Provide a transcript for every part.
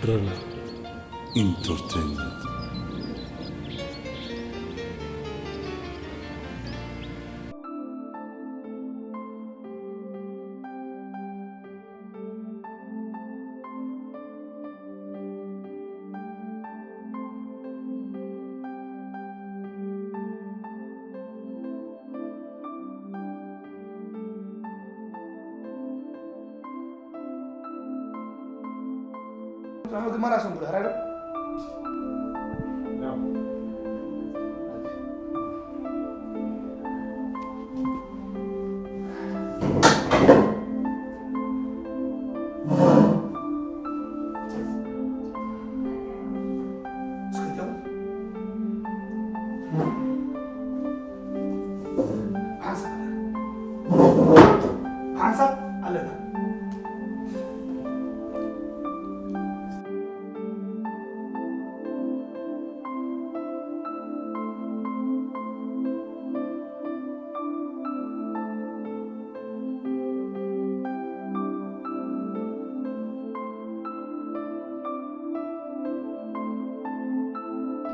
ረና ኢንተርቴይንመንት። ግመራ ሰንብሩ፣ ሕራይ ዶ? ሓንሳብ ኣለና። ሓንሳብ ኣለና።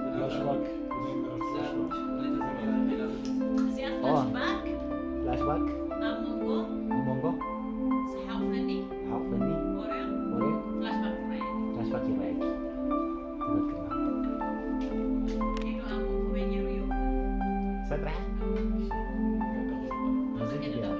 ፍላሽባክ። እዚኣ ኦ። ፍላሽባክ ፍላሽባክ ኣብ መንጎ ኣብ መንጎ ሓቑፈኒ ሓቑፈኒ ወሬ ወሬ ፍላሽባክ ትረኣየኒ። ፍላሽባክ ይረኣየኪ። ትኽክል። ኢዱ ኣብ መንጎ በየሩ እዩ። ሰጥራሕ። ኣብ መንጎ እዚ በየሩ።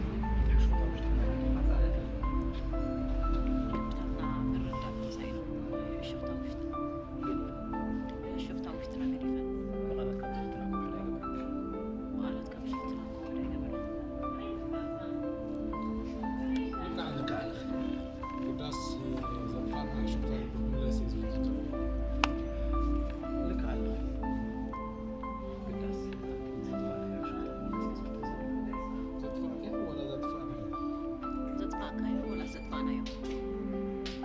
ጌርና ሕሹኽታ ውሽጥና ገዲፍና። ልብታትና ምርዳእ ተሳኢኑ ሕሹኽታ ውሽጥና፣ ሕሹኽታ ውሽጥና ገዲፈን ብቓላት ካብ ትሕትና ክውሕድ ኣይገበርናን። ብቓላት ካብ ትሕትና ክውሕድ ኣይገበርናን። ልክዕ ኣለኻ። ልክዕ ኣለኻ። ግዳስ ዘጥፋእና ሕሹኽታ ክምለስ እዩ ዝብል ዘሎ። ልክዕ ኣለኻ። ግዳስ ዘጥፋእና ሕሹኽታ ክምለስ እዩ ዝብል ዘሎ። ዘጥፋእካዮ ወላ ዘጥፋእናዮ? ዘጥፋእካዮ ወላ ዘጥፋእናዮ?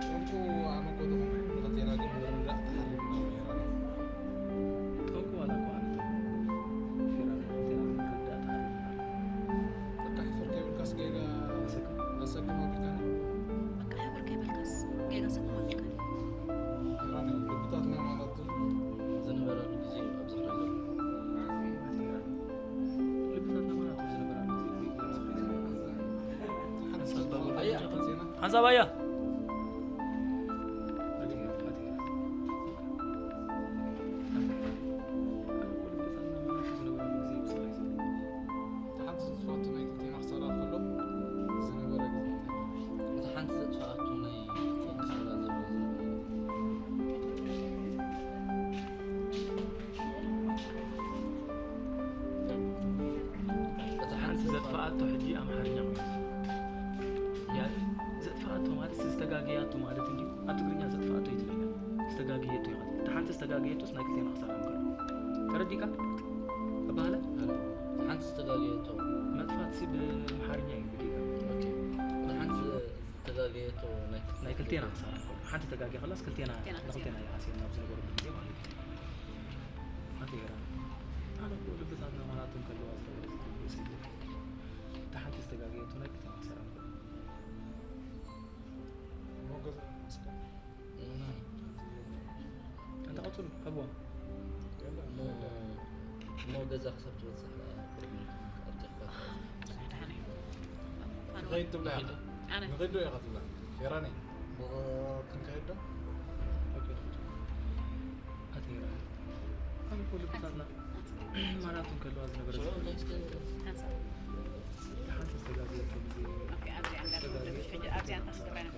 ጠንቁ ኣነ እኮ ተኾነ ተኸቴና ግን ምርዳእ ተሓሪምና ነይራ። ጠንቁ ዋላ እኮ ኣነ ተኾነ ፌራ ተኸቴና ምርዳእ ተሓሪምና። በቃ ሕፍር ከይብልካስ ጌጋ ኣሰክም ኣቢልካና። በቃ ሕፍር ከይብልካስ ጌጋ ኣሰክም ኣቢልካና። ፌራኒ ልብታትና ማለት ዝነበረሉ ግዜ ኣብዚ ሕዚ። ልብታትና ማለት ዝነበረሉ ግዜ። ሓንሳብ ኣያ። ሓንቲ ዘጥፋኣቶ ናይ ክልቴና ክሳራ ከሎ ዝነበረ ግዜ እንታይ? እታ ሓንቲ ዘጥፋኣቶ ናይ ክሳራ ዘሎ ዝነበረ። እታ ሓንቲ ዘጥፋኣቶ ሕጂ ኣምሓርኛ ኮይኑ። ያ፣ ዘጥፋኣቶ ማለት ዝተጋገያቶ ማለት እንድዩ። ኣብ ትግርኛ ዘጥፋኣቶ እዩ ትግርኛ። ዝተጋገየቶ እዩ ማለት። እታ ሓንቲ ዝተጋገየቶስ ናይ ክልቴና ክሳራ እንከሎ። ተረዲእካ? ኣባህላ? ሓንቲ ዝተጋገየቶ። መጥፋት ሲ ብኣምሓርኛ እዩ ብጌጋ። ኦኬ። እታ ሓንቲ ዝተጋገየቶ ናይ ናይ ክልቴና ክሳራ እንከሎ። ሓንቲ ተጋግያ ከላስ ክልቴና፣ ክልቴና ንክልቴና ይሓስየና ኣብ ዝነበረሉ ግዜ ማለት እዩ። ኣንተ ገራ። ኣነ እኮ ልብታትና ማራቶን ከለዋ ዝነበረ ዝግብእ ስለ እታ ሓንቲ ዝተጋገየቶ ናይ ክልቴና ክሳራ እንከሎ። ሞገስ መስቀል። እም። ኣንተ ቀጽሉ፣ ሃብዋ። የለን፣ እሞ፣ የለን። እሞ ገዛ ክሳብ ትበጽሕ ከኣ ቅድሚ ኣርቲኽካ። ንኸይድ ትብላ ኢኻ። ኣነ። ንኸይድ ዶ ኢኻ ትብላ? ፌራኒ። ብኸ-፣ ክንከይድ ዶ? ኦኬ፣ ንኸይድ። ኣቲ ፌራኒ። ኣነ እኮ ልብታትና ማራቶን ከለዋ ዝነበረ ሽዑ እንታይ እስከ ሓንሳብ። ሓንቲ ዝተጋገየቶ ግዜ። ኦኬ፣ ኣብዚኣ እንዳለ ተጋገየ። ሕጂ ኣብዚኣ እንታይ ክንገብራ ኢና?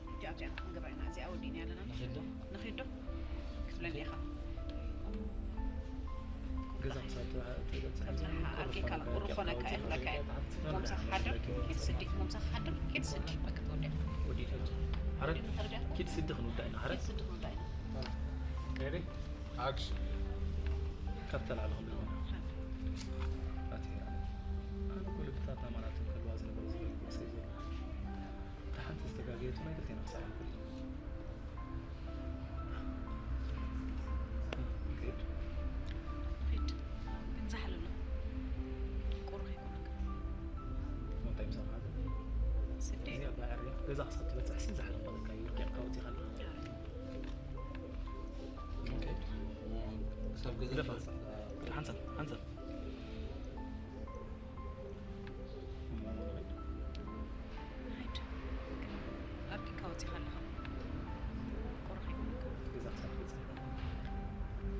ሕጂ ኣብዚኣ ክንገብራ ኢና፣ እዚኣ ወዲእና ኣለና። ንኺድ ዶ? ንኺድ ዶ? ክትብለኒ ኢኻ። ገዛ ክሳብ ትበጽሕ ግን ኣርኪካ ቁሩብ ቁሩብ ኾነካ፣ ይኽለካ እየ። ሞምሳ ክሓድር፣ ኪድ ስዲ፣ ሞምሳ ክሓድር፣ ኪድ ስዲ። በቃ ተወዲኣ። ወዲእካ። ሓረ? ተረዲኣካ? ኪድ ስዲ ክንውዳእ ኢና፣ ሓረ? ኪድ ስዲ ክንውዳእ ኢና። ሬዲ? ኣክሽን። ካብ ተላዕለ ክንብል ኢና። ኣቲ፣ ኣነ እኮ ልብታትና ማራቶን ከለዋ ዝነበረ ዝፈልጥ መሰይ ዘሎ። እታ ሓንቲ ዝተጋገየቶ ናይ ክልቴና ክሳራ እንከሎ። ሪድ። ሪድ። ግን ዛሕሊ ኣሎ። ቁሩብ ከይኮነካ። እንታይ ምሳኻ? ስዲ። እዚኣ ብኣዕርያ ገዛ ክሳብ ትበጽሕ ሲ ዛሕሊ ምበለካ እዩ። ርቂቕካ ወጺኻ ኣለኻ። ኣረ። ኦኬ። ክሳብ ገዛ ግደፋ። ትበጽሕ። ሓንሳብ፣ ሓንሳብ። ንኸይድ። ግን ኣርኪካ ወጺኻ ኣለኻ። ቁሩብ ከይኮነካ። ገዛ ክሳብ ትበጽሕ።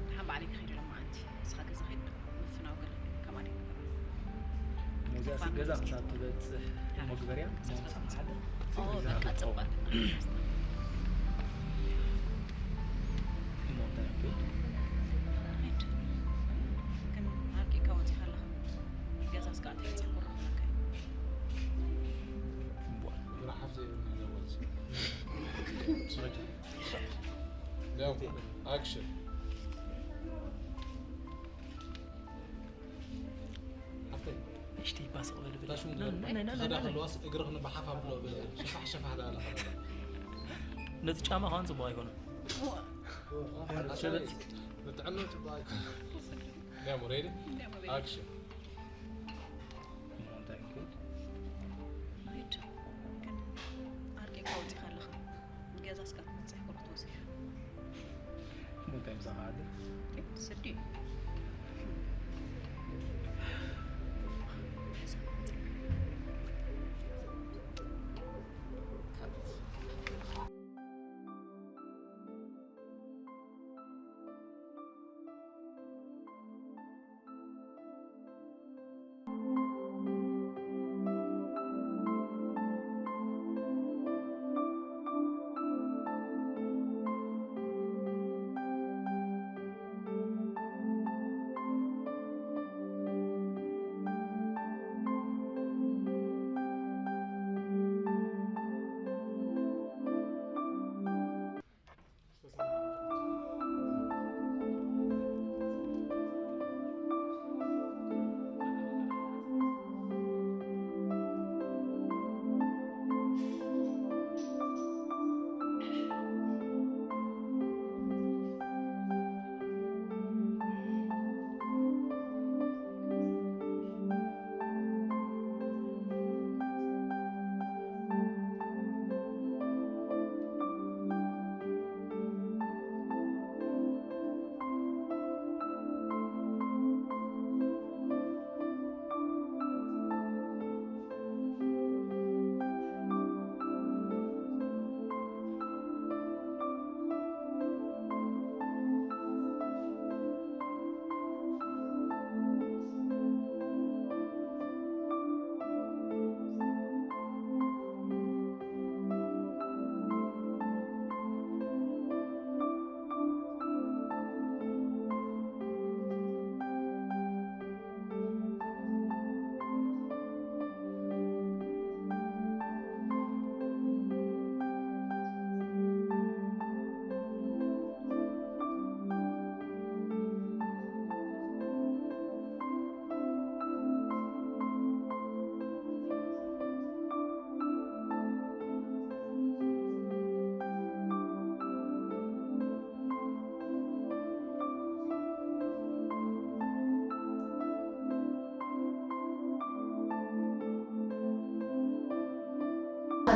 ደሓን ባዕለይ ክኸይድ ኢሎም መዓንቲ። ንስኻ ገዛ ኸይድ፣ ምፍናው ገለ ከማን ኣይግበርን። ገዛ፣ ገዛ ክሳብ ትበጽሕ መግበርያ፣ ሞምሳ ክሓድር። ኦ፣ በቃ ጽቡቕ። ሞንታ ኸይድ። ግን ኣርኪካ ወጺኻ ኣለኻ። ገዛ እስከ ኣታ ይጸጉር ኣለካ። እምቧ። ግራ ሓፍ ዘይብል ነገር ወልሲ። ያው፣ ኣክሽን። ሓፍተይ። እሽቲ ባስቕ በል፣ በል። ታሽሙ ና፣ ና፣ ና፣ ና፣ ትኸዳ ና፣ ና። ከለዋስ እግርኽን ብሓፍ ኣብሎ በል። ሸፋሕ፣ ሸፋሕ ዳላ ኸዳ። ነቲ ጫማ ኸን ጽቡቕ ኣይኮነን። ዋ። ሸበት። ንጥዕና ጽቡቕ ኣይኮነን። ያው፣ ሬዲ? ያው፣ ሬዲ። ኣክሽን። እንታይ ክንከይድ? ኣይድ። ግን ኣርቂካ ወጺኻ ኣለኻ። ገዛ እስካ ትመጽእ ቁሩብ ተወሲኻ። ምሳኻ ኣለ? ስዲ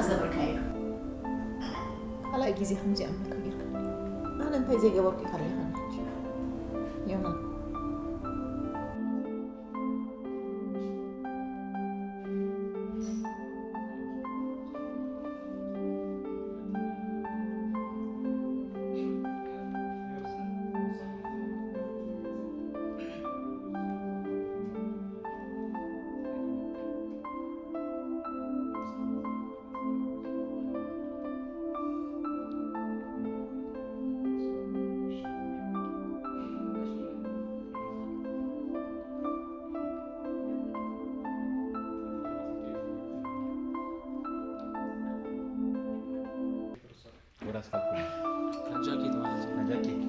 ዝገበርካዮ ካልኣይ ግዜ ከምዚኣ ምልክም ኢልካ ኣነ እንታይ ዘይገበርኩ ኢኻ ዲኻ ዮና ወደ አስፋልት ነው። ጃኬት ማለት ነው። ጃኬት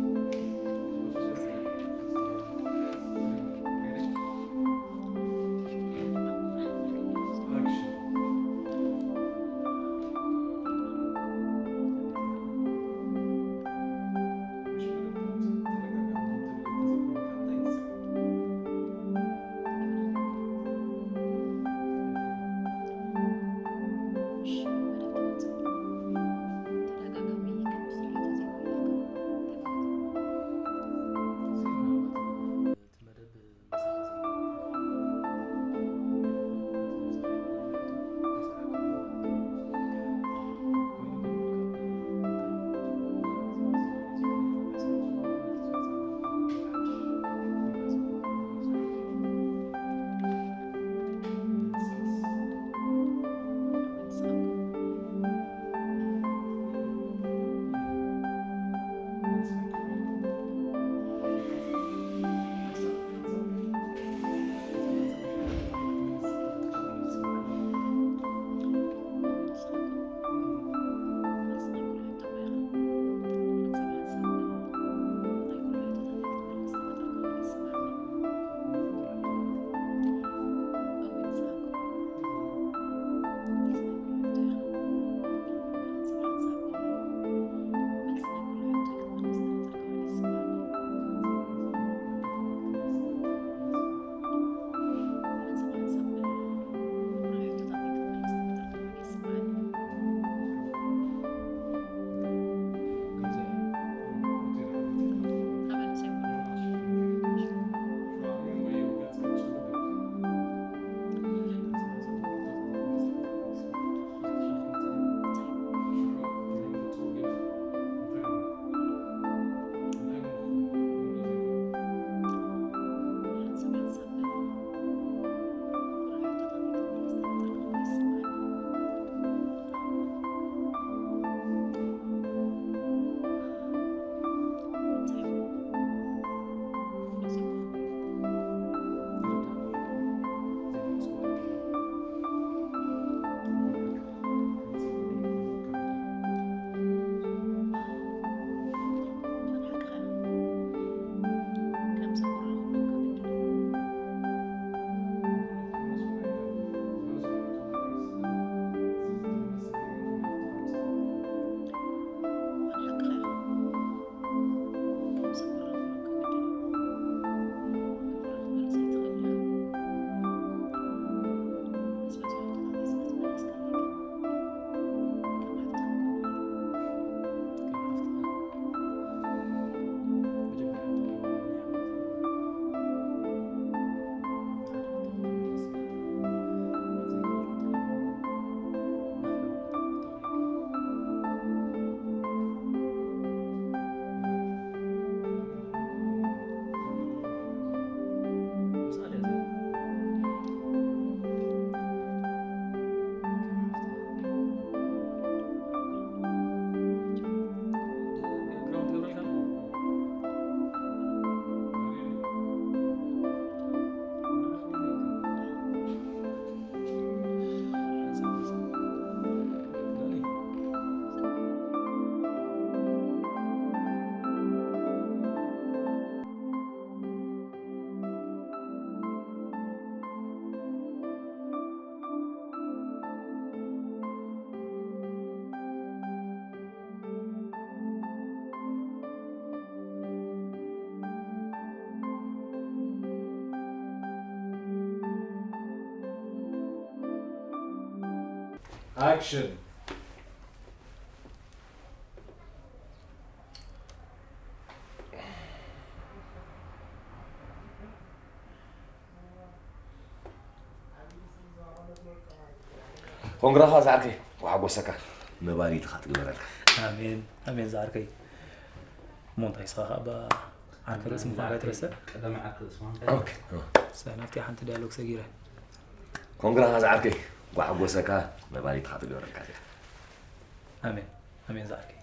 Action. ኮንግራኻ ዝዓርከይ፣ ወሓጎሰካ፣ መባሊትኻ ትግበረልካ። ኣሜን ኣሜን ዝዓርከይ። እሞ እንታይ ስኻ ከኣ ባ ዓርከ ርእሲ ምዃንካ ኣይትረስዕ። ቀዳማይ ዓርከ ርእሲ ምዃንካ። ኦኬ። ሰ ናብቲ ሓንቲ ዳያሎግ ሰጊረ። ኮንግራኻ ዝዓርከይ፣ ወሓጎሰካ፣ መባሊትኻ ትግበረልካ። ኣሜን ኣሜን ዝዓርከይ።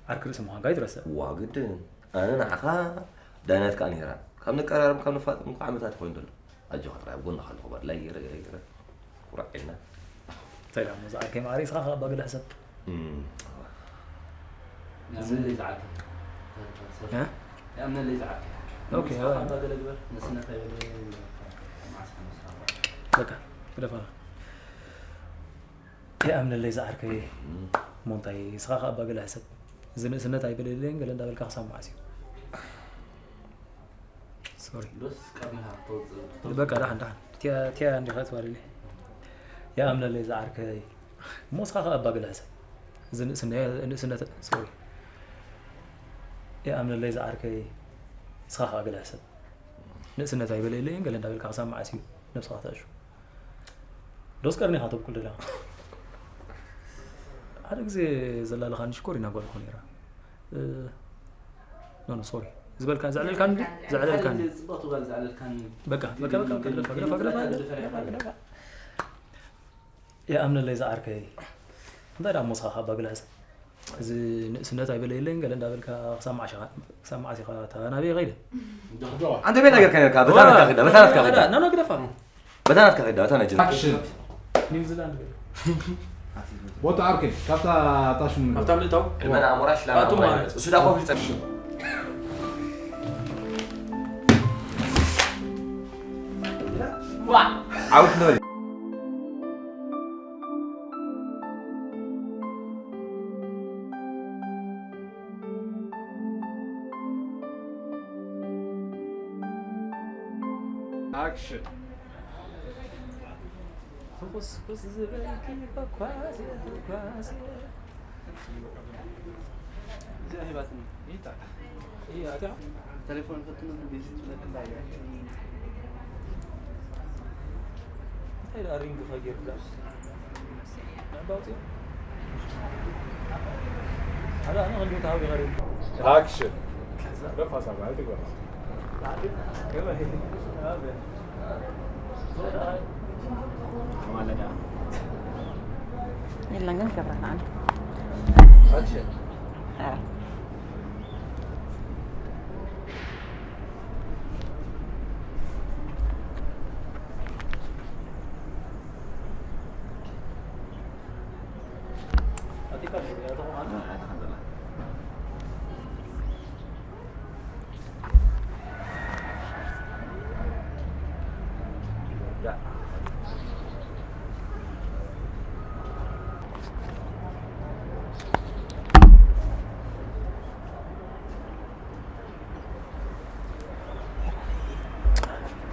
ዓርኪ ርእሲ ምዃንካ ኣይትረስዕ። ዋ ግድን፣ ኣነ ንዓኻ ዳይናትካ ኣንሄራን ካብ ንቀራረብ ካብ ንፋጥ እንኳ ዓመታት ይኾይኑ ኣሎ። ኣጆኻ ጥራይ ኣብ ጎንኻ ኣለኹ ባድላይ ገይረ ገይረ ገይረ ኩራዕ ኢልና። እንታይ ደኣ እሞ ዝዓርከይ ማዕረ እስኻ ከኣ ኣባግዳ ሕሰብ። እም። ያምነለይ ዝዓርከይ። እ? ያምነለይ ዝዓርከይ። ኦኬ፣ ንስኻ ኣባ- ኣባገለ ግበር፣ ንስነታ ይበለ። በቃ፣ ግደፋ። ይኣምነለይ ዝዓርከይ። እም። እሞ እንታይ፣ ንስኻ ከኣ ኣባገለ ሕሰብ። እዚ ንእስነት ኣይበለለይን ገለ እንዳበልካ ክሳብ መዓስ እዩ? ሶሪ። ዶስ ቀድሚኻ ክተውጽእ፣ ክተውጽእ። በቃ፣ ደሓን፣ ደሓን። ቲያ፣ ቲያ እንዲኻ ትባልኒ። ይኣምነለይ ዝዓርከይ። እሞ ንስኻ ከኣ ኣባገለ ሕሰብ። እዚ ንእስነ-፣ ንእስነት፣ ሶሪ። ይኣምነለይ ዝዓርከይ። ንስኻ ከኣ ገለ ሕሰብ። ንእስነት ኣይበለለይን ገለ እንዳበልካ ክሳብ መዓስ እዩ ነብስኻ ተዕሹ? ዶስ ቀርኒኻ ተብኩል ደላ። ሓደ ግዜ ዘላለኻኒ ሽኮሪና ጓል እኮ ነይራ። እ፣ ኖ፣ ኖ፣ ሶሪ። ዝበልካ፣ ዘዕለልካኒ ድዩ? ዘዕለልካኒ። ጽብቕቲ ጓል ዘዕለልካኒ። በቃ፣ በቃ፣ በቃ፣ በቃ፣ ግደፋ፣ ግደፋ፣ ግደፋ፣ ግደፋ፣ ግደፋ። ይኣምነለይ ዝዓርከይ። እንታይ ደኣ እሞ ንስኻ ካብ ኣባግላ ሕሰብ። እዚ ንእስነት ኣይበለየለይን ገለ እንዳበልካ ክሳብ መዓስ ኢኻ፣ ክሳብ መዓስ ኢኻ እታ ናበይ ከይደ? ኣንተ ቤት ነገር ከነካ፣ በታ ናትካ ከይዳ፣ በታ ናትካ ከይዳ። ና፣ ና፣ ግደፋ። በታ ናትካ ከይዳ፣ በታ ናትካ። ኣክሽን። ኒውዚላንድ ገለ። ቦታ ዓርከይ፣ ካብታ ታሽሙ ንገር። ካብታ ምእታው? ቅድመ ንኣሞራ ሽላን ኣቱማ። ኣሞራ ይመጽእ። እሱ ዳ ኮፍ ይጸ- ዓውት ንበል። ኣክሽን። ፍኹስኩስ ዝበልኪ ፈኳሲ፣ ፈኳሲ። እዚኣ ሂባትኒ። ይታ። እያ፣ እታ። ተሌፎን ፈትኑ፣ ቢዚ ትብለካ። እንታይ ደኣ ሪንግ ኸጌርካ? ንዕባ ኣውፅኡ። ሓደ ኣነ ክንዲኡ ተሃዊኸ ሪንግ። ኣክሽን። ደፋ ሳባ፣ ኣይትግበር። የለን ግን ክገብራ ከዓኒ። ኣክሽን። ኧረ።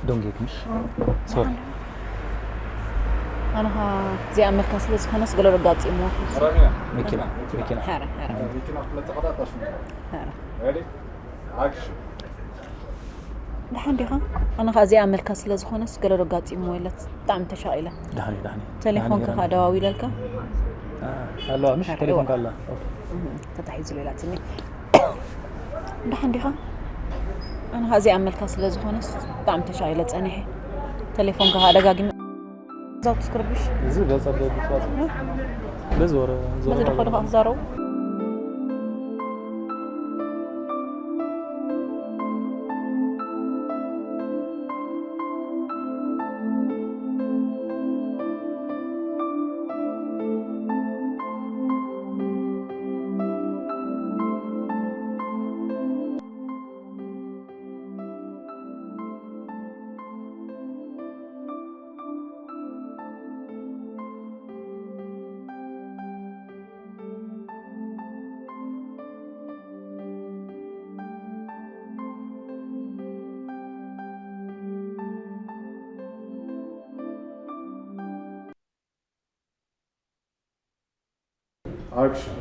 Don't get me. Sorry. ኣነ ኸኣ እዚኣ መልካ ስለ ዝኾነስ ገለ ረጋጺ እሞ። መኪና፣ መኪና። ሐረ፣ ሐረ። ሐረ። Ready? Action. ደሓን ዲኻ? ኣነ ኸኣ እዚኣ መልካ ስለ ዝኾነስ ገለ ረጋጺ እሞ ኢለት ብጣዕሚ ተሻቒለ። ደሓን እዩ፣ ደሓን እዩ። ተሌፎንካ ደሓን እዩ። ኸኣ ደዋዊለልካ? ኣ፣ ኣለዋ፣ ምሽ ሐረ፣ ተሌፎንካ እዋ። ኣላ። ኦኬ። እህ፣ ተታሒዙ ኢላትኒ። ደሓን ዲኻ? ኣነ ኸኣ እዚኣ መልካ ስለ ዝኾነስ ብጣዕሚ ተሻቒለ ጸኒሐ። ተሌፎንካ ኸኣ ደጋጊመ ዛውትስ ክርብሽ። እዚ ገጸ ብለይ ብትዋጽ። በዚ ወረ፣ በዚ ዞረ ዶ ኸዶ ኸኣ ትዛረቡ? Action.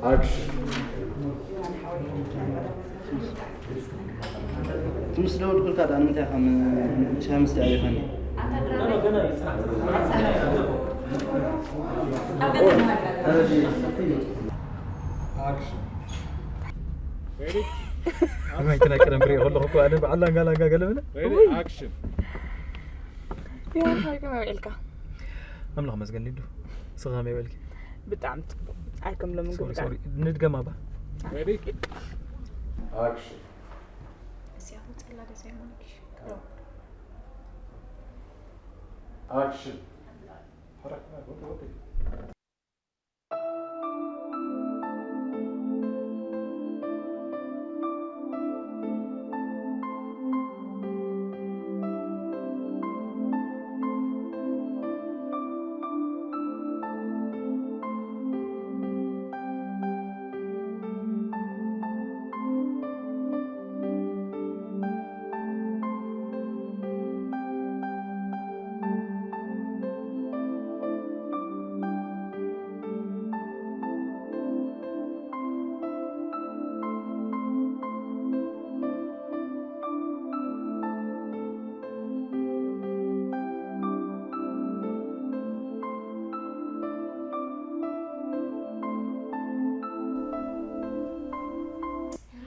Action. ትምስ ደወልኩልካ ደኣ ንምንታይ ከም ሻምስ ደኣ ይኾኒ? Action. Ready? ኣማይ ትናይ ቀደም ክሪኦ ከለኹ እኮ ኣነ በዓል ላንጋ ላንጋ ገለ ምነ። Ready? Action. ያ ሃይ ከመይ ውዒልካ? ኣምላኽ መስገን ሊዱ። ስኻ ከመይ ውዒልኪ? ብጣዕሚ ጽቡቕ። ኣይከም ሎምን ሶሪ ግብዳ። ሶሪ። ንድገማ ባ። Ready? Action. እዚኣ ውጽላ ደስ ኣይመልክሽ። Action.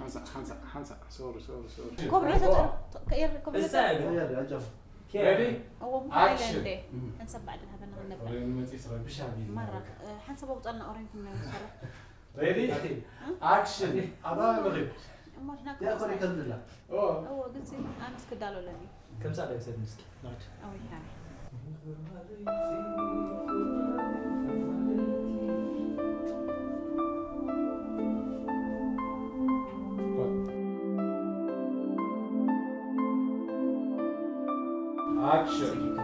ሓንሳእ ሓንሳእ ሓንሳእ ሶሪ ሶሪ ሶሪ ኮብረ ተቀየር ኮብረ Ready? እዎ Action. ሃይላንድ ሓንሳብ ባዕድን ሃበና ክንነብላ ኦሬን መጺ ስራ ብሻ ቢል ማራ ሓንሳብ ኣውጻልና ኦሬን ክንነብላ Ready? Action. ኣባ ምኺድ እሞ ንሕና ያ ኮሪ ከምዝላ ኦ እዎ ግን ኣነስ ክዳሎ ኣለኒ ከምሳ ዳይ ሰድ ምስኪ ናድ ኣወይ ሓራ Action.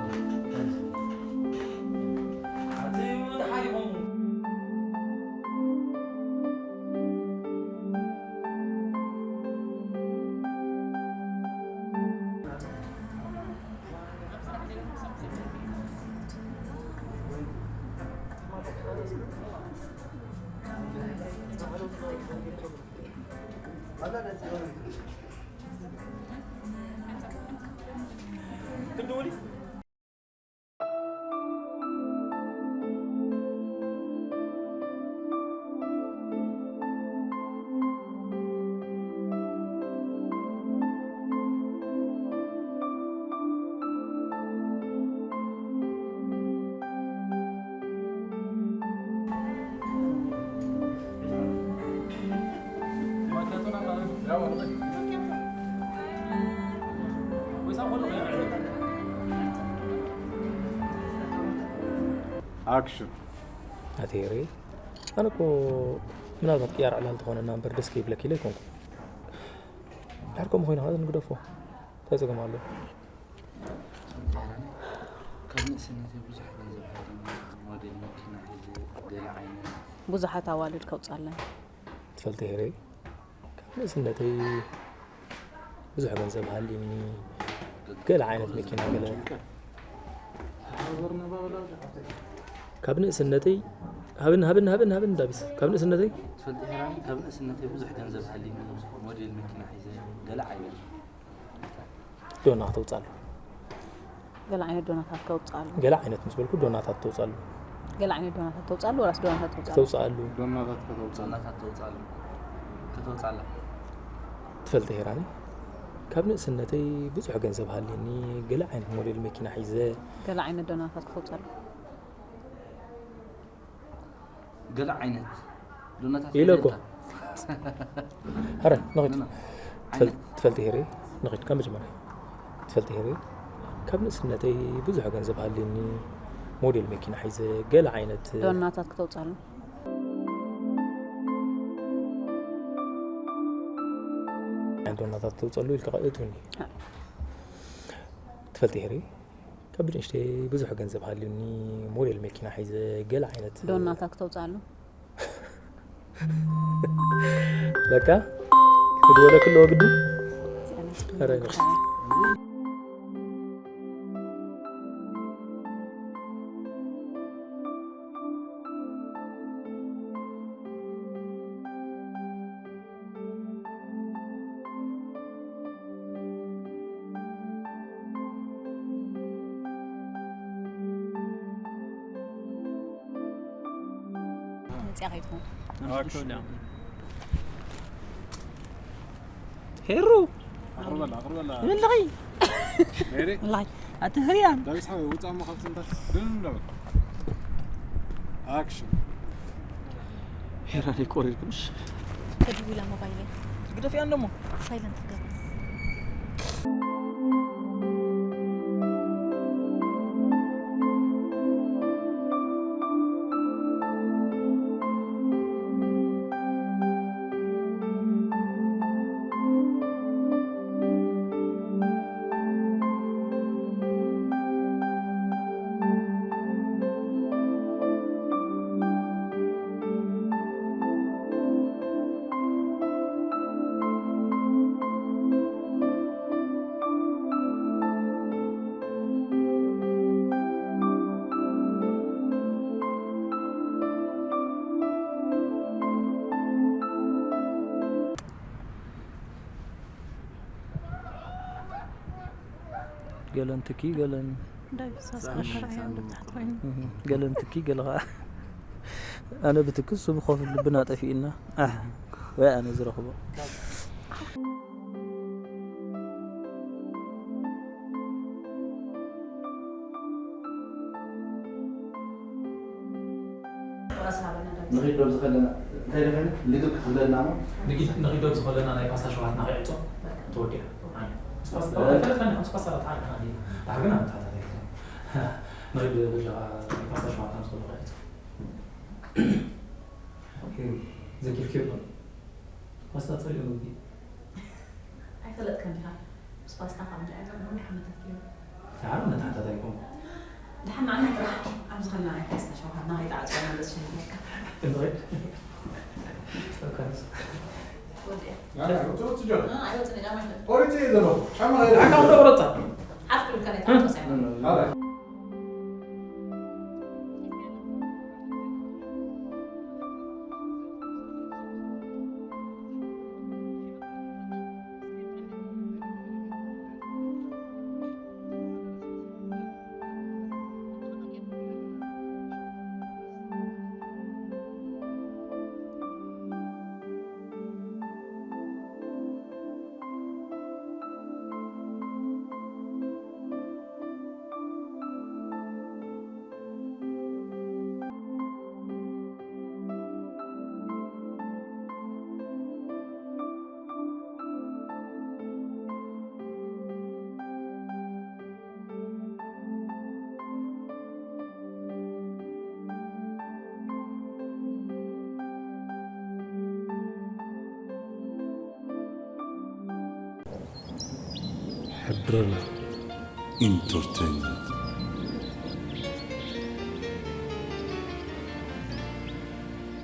Action. ኣቴሬ ኣነ እኮ ምናልባት ቅያር ዕላል ተኾነና እምበር ደስ ከይብለኪ ኢለ ኣይኮንኩ። ድሕር ከምኡ ኮይና ከዓ ንግደፎ። እንታይ ጸገም ኣሎ? ካብ ንእስነተይ ብዙሕ ገንዘብ ሃልዩኒ፣ ሞዴል መኪና ሒዘ፣ ገለ ዓይነት ብዙሓት ኣዋልድ ከውፃለን። ትፈልጢ ሄረይ፣ ካብ ንእስነተይ ብዙሕ ገንዘብ ሃልዩኒ፣ ገለ ዓይነት መኪና ገለ። ካብ ንእስነተይ ሃብን ሃብን ሃብን ሃብን እንዳቢስ ካብ ንእስነተይ ትፈልጢ ሄራኒ፣ ካብ ንእስነተይ ብዙሕ ገንዘብ ሃልዩኒ፣ ሞዴል መኪና ሒዘ፣ ገለ ዓይነት ዶና ከተውፃሉ። ገለ ዓይነት ዶናታት ከውፅኣሉ። ገለ ዓይነት ምስ በልኩ ዶናታት ተውፅኣሉ። ገለ ዓይነት ዶናታት ተውፅኣሉ ወላስ ዶናታት ተውፅኣሉ? ተውፅኣሉ። ዶናታት ከተውፅኣሉ። ዶናታት ተውፅኣሉ። ከተውፅኣላ። ትፈልጢ ሄራኒ፣ ካብ ንእስነተይ ብዙሕ ገንዘብ ሃልየኒ፣ ገለ ዓይነት ሞዴል መኪና ሒዘ። ገለ ዓይነት ዶናታት ከተውፅኣሉ። ገለ ዓይነት ዶናታት ኢለ እኮ። ሒዘ። ሀረ ንኺድ። ዶና። ትፈል- ትፈልጢ ሄሪ፣ ንኺድ ካብ መጀመርያ። ትፈልጢ ሄሪ፣ ካብ ንእስነተይ ብዙሕ ገንዘብ ሃልየኒ፣ ሞዴል መኪና ሒዘ፣ ገለ ዓይነት ዶናታት ከተውፅኣሉ። ዶናታት ተውፅኣሉ ኢልካ እትውኒ። ትፈልጢ ሄሪ፣ ካብ ብንእሽተይ ብዙሕ ገንዘብ ሃልዩኒ፣ ሞዴል መኪና ሒዘ፣ ገለ ዓይነት ዶናታት ከተውፅኣሉ። በቃ ክድወለክ ኣለዎ ግድን። ኧረ፣ መፅያ ከይትኾን። ሄሩ ኣቕርበላ ኣቕርበላ ይብልኺ ሜሪ ላይክ ኣቲ ህርያን ዳዊት ሓወይ ውፃእ እሞ ካብቲ እንታይ ድን እንደበል ኣክሽን ሄራን ቆሪርኩምሽ ተድዊላ ሞባይለይ ግደፊያ እንደሞ ሳይለንት ትገብር። ገለን ትኪ ገለን ዳዊት ሳስካ ከረኣያ እንዶ ታሕት ኮይኑ ገለን ትኪ ገለ ከዓ ኣነ ብትኪ እሱ ብኸፍል ልብና ጠፊእና ኣሕ ወይ ኣነ ዝረኽቦ ንኺድ ዶብ ዝኸለና እንታይ ደኸነ ልግብ ክኽብለልና እሞ ንኺድ ዶብ ዝኸለና ናይ ፓስታ ሸውሃትና ከይዕጾ ተወዲኣ። ንኺድ በጃኻ ናይ ፓስታ ሸውሃትና ምስ ከሎ ከይዕጾ። ዘኪርክዮ ዶ? ፓስታ ጸሊኦ ምግቢ። ኣይፈለጥካን ዲኻ? ምስ ፓስታ ካብ እንድዒ ነዊሕ ዓመታት ገይሩ። ሰዓር መታሕታት ኣይኮንኩ። ደሓን ንዓና ጥራሕ ኣብ ዝኸልና ናይ ፓስታ ሸውሃትና ከይተዓጽወና ደስ ይብለካ። እንድዒ? ቶካንስ። ወዲያ። ውፅእ ውፅእ ጆ እ፣ ኣይወፅን ኢላ ማለት ቆሪፅ እየ ዘለኹ ጫማ ሓካ እንዶ ቆረጻ። ሓፍ ክብል ከነ ተዓጽወ ሳይሆን። ካልኣይ ሕድረና ኢንተርቴይንመንት።